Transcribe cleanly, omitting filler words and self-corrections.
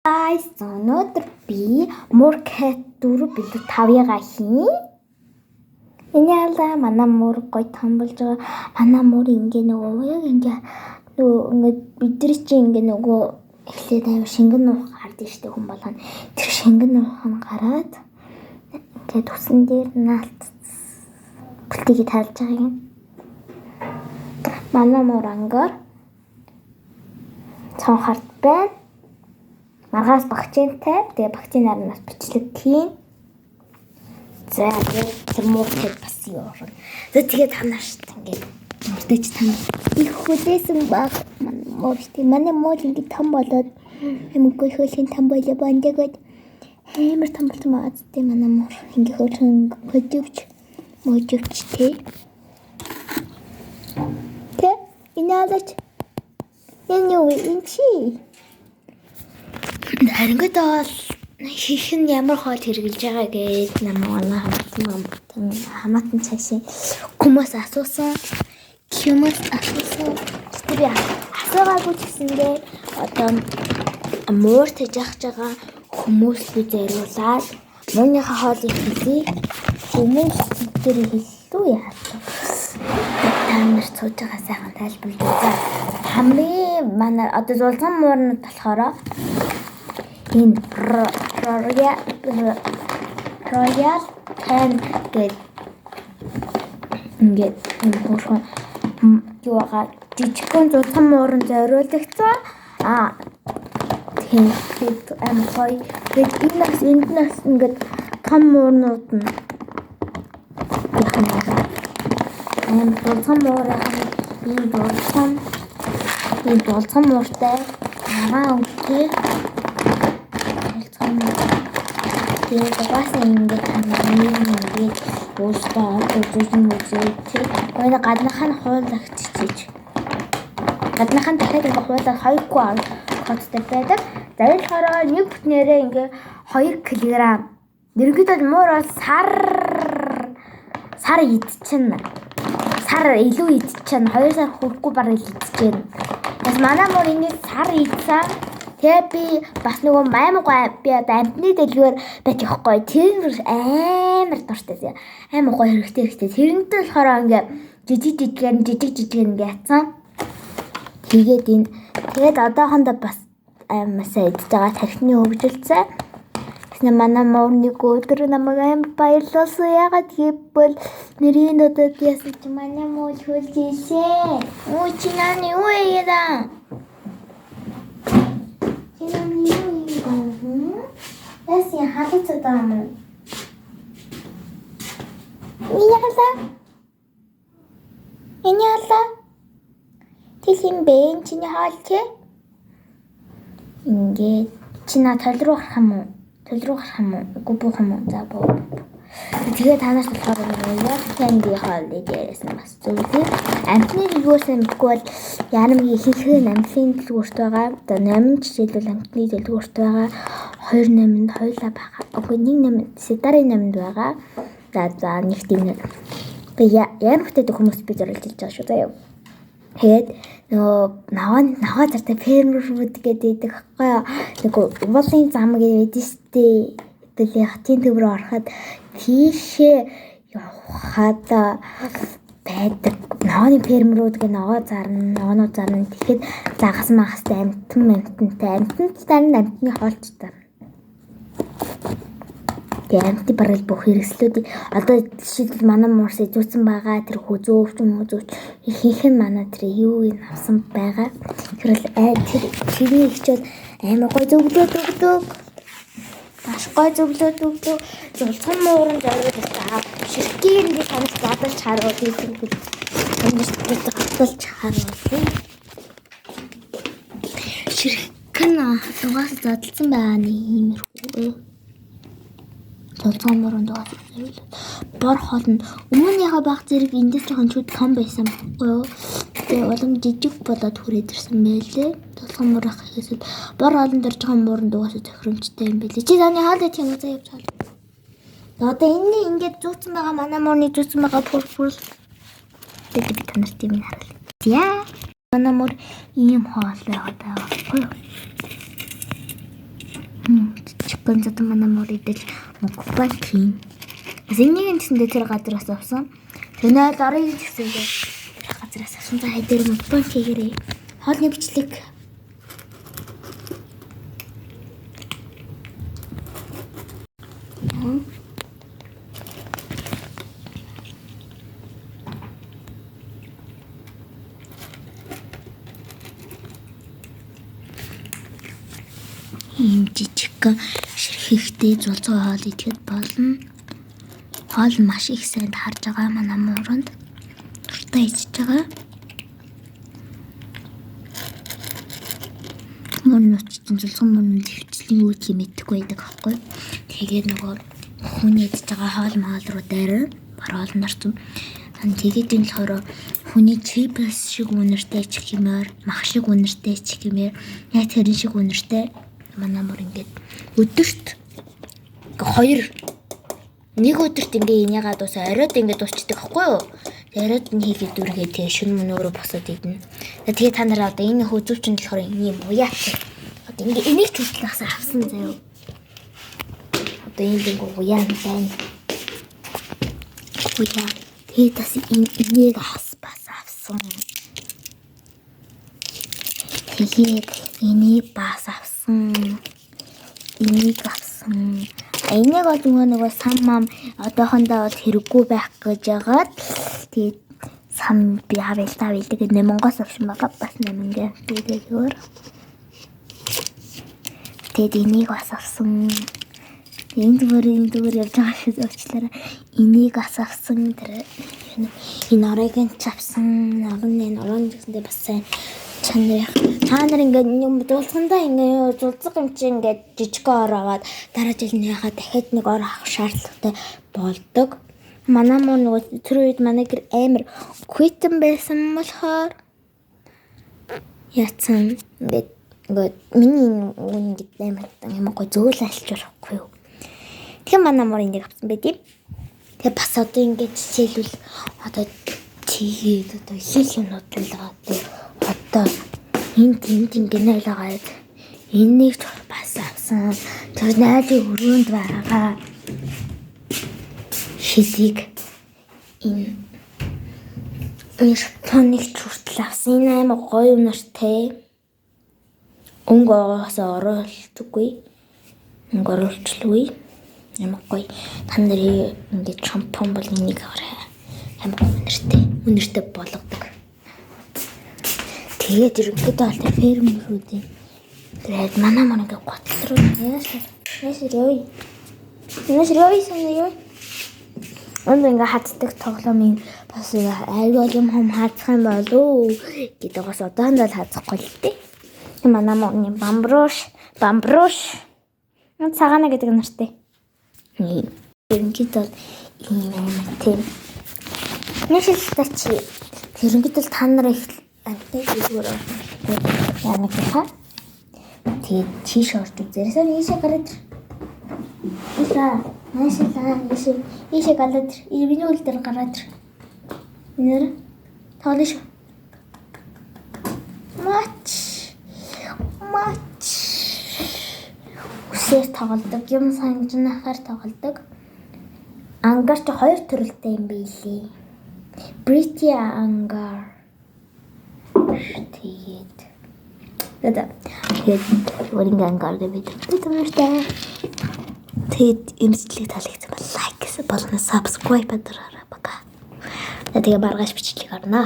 Guys, өнөөдөр би муур cat 4 билүү 5-ыгаа хийн. Энэ яалаа манай муур гоё том болж байгаа. Манай муур ингээ нөгөө яг ингээ нөгөө ингээ бидний чи ингээ нөгөө эхлээд амар шингэн нуух гард штэ хүн болгоно. Тэр шингэн нуух нь гараад ингээд үсэн дээр наалт бүлтийг таалж байгаа юм. Манай муур ангар цонхорт байна. Маргаас багчинтай. Тэгээ багчийн нараас бичлэг хийн. За, тэгээд тэр муухай бас юу орно. За, тэгээд та нар шít ингээд мөрдөж та нар их хүлээсэн баг муур тийм манай муур ингээд том болоод амар гой хөөлхийн том болоо бандагад амар том болсон байгаа зү манай муур ингээд хөөлхөн хөдөвч мөжөвч тий. Тэ энэ алаач энэ юу энэ чи. Харин бол хийх нь ямар хоол хэрглэж байгаа гэж намайг манай хамаатан хамаатан цаашийн хүмүүс асуусан. Хүмүүс асуусан. Гэтэ би асуугаагүй ч гэсэндээ одоо муур тажаахж байгаа хүмүүс рүү зориулаад мууныхаа хоолыг хэлье. Хүмүүс тэр хэллүү яалаа. Та нар сууж байгаа сайхан тайлбарлаж. За, хамгийн манай одоо зулган муурнууд болохоор энэ Royal Canin гэдэг ингээд энэ хөөрхөн юу байгаа жижигхэн зулган мууранд зориулагдсан. А тийм тэгээд амар гоё. Тэгээд энэ нас энд нас ингээд том муурнууд нь яах юм бэ? Амар зулган муурын ийм зулган мууртай ногоон өнгөтэй зулган. Тэгээд угаасаа ингээд нэг ингээд өөртөө үзүүлэн үзээ тий. Өнөө гаднах нь хуулагчиж. Гаднах нь дахиад ингээд хуулаад 2 QR кодтой байдаг. За, энэ болохоор нэг бүтнээрээ ингээд 2 кг. Ерөнхийдөө муур бол сар сар идчихнэ. Сар илүү идчихнэ. 2 сар хүрэхгүй бараг л идчихнэ. Бас манай муур ингээд сар идсэн. Тэгээ би бас нөгөө амар гоё би одоо амьтны дэлгүүр байж явахгүй. Тэр нь амар дуртай. Амар гоё хэрэгтэй хэрэгтэй. Тэрнтэй болохоор ингээ жижиг жижигээр жижиг жижигээр ингээ ятсан. Тэгээд энэ тэгээд одоохондоо бас амар сайн идэж байгаа, тархины хөгжилцээ. Тэгснэ манай муур нэг өдөр намайг амар баярлуулсан. Яагаад гэвэл нэрийн додод яасан чи манай муур хөлж ийшээ. Өө, чи нааны юу хийгээд. Чи нааны юу хийгээд. Яасан халууцаад байгаа юм уу? Яалаа? Энэ яалаа? Тэр юм бэ? Чиний хоол чи? Ингээд чи на тол руу гарах юм уу? Тол руу гарах юм уу? Үгүй, буух юм уу? За, буу. Тэгээ та нарт болохоор Royal Canin хоолыг дээрээс нь бас зөвлөе. Амьтны дэлгүүрээс мэдгүй бол ярамгийн ихэнх нь амьтны дэлгүүрт байгаа. Одоо номын жишээлбэл амьтны дэлгүүрт байгаа. Хоёр номинд хоёулаа байгаа. Үгүй, нэг номинд Сидарын номинд байгаа. За, нэг тийм би ямар хөтөд хүмүүс би зориулж хэлж байгаа шүү заяа. Тэгээд нөгөө ногоо ногоо зартай фермерүүд гэдэг байхгүй юу? Нөгөө уулын зам гэж байдаг шүү дээ. Тэгэл хотын төв рүү ороход тийшээ явхад байдаг. Ногооны фермерүүд гэх ногоо зарна, ногоонууд зарна. Тэгэхэд загас магастай амьтан амьтантай амьтанд зарна, амьтны хоолч зарна. Тэгээ амьтны бараг бүх хэрэгслүүдийг одоо жишээлбэл манай муурс зүүцэн байгаа тэр хүзүүвч мүзүүвч ихэнх нь манай тэр юу юм авсан байгаа. Тэр бол тэр тэрний хичээл амар гой зөвлөөд өгдөг. Маш гой зөвлөөд өгдөг. Зулган муурын зориулсан ширхгийг би танаас задлж харуул хийх юм задлж харуул. Ширхэг нь угаасаа задлсан байгаа нэг иймэрхүү. Зулган муурын дугаас зориулаад бор хоол нь өмнөнийхөө баг зэрэг эндээс жоохон чүд том байсан байхгүй юу. Тэгээ улам жижиг болоод хүрээд ирсэн байлээ. Зулган муур ах гэхээс бор хоолнд орж байгаа муурын дугаас тохиромжтой юм байлээ. Чи таны хоол идэх юм уу? За, явж хоол. Одоо энэ ингээд зүүцэн байгаа манай муурны зүүцэн байгаа пүр пүр. Тэгээд би та нарт юм харуул. За. Манай муур ийм хоол байгаад байгаа байхгүй юу? жижигхэн зодон манай мөр идэл mukbang хийн. Бас энийг нь гэсэндээ тэр газараас авсан. Тэр 0 орыг гэсэндээ тэр газараас авсан. За хэдээр mukbang хийгээрэй. Хоолны бичлэг. Ийм жижигхэн ширхэгтэй зулцгай хоол идэхэд болно. Хоол маш их сайн таарж байгаа манай мууранд. Дуртай идэж байгаа. Мөрнөт чинь зулган мөрнөт хөвчлэн юу гэдгийг мэдэхгүй байдаг аахгүй. Тэгээд нөгөө хүний идэж байгаа хоол моол руу дайран бараал нарцсан. Тэгээд энэ болохоор хүний чипс шиг үнэртэй ч гэмээр, мах шиг үнэртэй ч гэмээр, яг тэрэн шиг үнэртэй манай мөр ингээд өдөрт хоёр нэг өдөрт ингээ энийгээ дуусаа оройд ингээ дуусчдаг аахгүй юу? Оройд нь хийгээд дүргээ тэгээ шөнө мөн өөрөө босоод идэнэ. Тэгээ та нараа одоо энэ хөөзөвчин болохоор энэ юм уяатай. Одоо ингээ энийг ч хүртэл бас авсан заяа. Одоо энэ ингээ уяа байна. Уяа. Тэгээд бас энэ энийг бас авсан. Тэгээд энийг бас авсан. Энийг авсан. Энийг бол нөгөө сам мам одоохондоо бол хэрэггүй байх гэж яагаад тэгээд сам би авъя л та тэгээд 8-оос авсан байгаа бас 8 гээ. Тэгээд өөр. Тэгээд энийг бас авсан. Энэ зүгээр явж байгаа шиг уучлаарай. Энийг бас авсан. Тэр энэ оройг нь ч авсан. Орон энэ орон гэсэндээ бас сайн чанар. Та нар ингээд юм зулцгандаа ингээд зулцэг юм чи ингээд жижигхэн ор аваад дараа жил нь яхаа дахиад нэг ор авах шаардлагатай болдог. Манай муу нөгөө тэр үед манай гэр амар квитэн байсан болохоор яатсан ингээд нөгөө миний энэ үн ингээд амар юм гой зөөл альч болохгүй юу. Тэгэхээр манай муур энийг авсан байт юм. Тэгээ бас одоо ингээд жишээлбэл одоо тэгээд одоо хэл юмнууд л байгаа. Одоо энд ингэ нойлоо энийг бас авсан. Тэр нойлын өрөөнд байгаа шилийг энэ шампуныг хүртэл авсан. Энэ амар гоё үнэртэй. Өнгө оогоос оруулдаггүй. Өнгө оруулчлгүй. Амар гоё. Та нарын ингээд шампунь бол энийг аваарай. Амар гоё үнэртэй. Үнэртэй болгодог. Тэгээд ерөнхийдөө бол тэр фермерүүдийн тэр манай манай ингээ готл руу яаш явъя. Яаш явъя санаа явъя. Энд ингээ хаддаг тоглоомын бас аюул юм хом хадах юм болов гэдэг бас одоохондоо л хадахгүй л дээ. Манай мөн бамбруш цагаана гэдэг нэртэй. Ерөнхийдөө ийм амар тийм. Нэг шилтэй чи ерөнхийдөө та нар их амттай зүгээр яа нэг хаа. Тэгээд тийш орж үзээрэй. Сан ийшээ гараад ир. Ийшээ. Наашаа ийшээ. Ийшээ гараад ир. Миний үл дээр гараад ир. Нэр тоглоно шүү. Мач. Мач. Үсээр тоглодог. Юм санжнахаар тоглодог. Ангар чи хоёр төрөлтэй юм билий. Pretty ангар. Тэгээд тэгээд өөрийн ангар гэж бид түмэртэй. Тэгээд имжлэг таалагдсан бол лайк болон subscribe дараарай. Пока. Тэгээ маргааш бичлэг орно.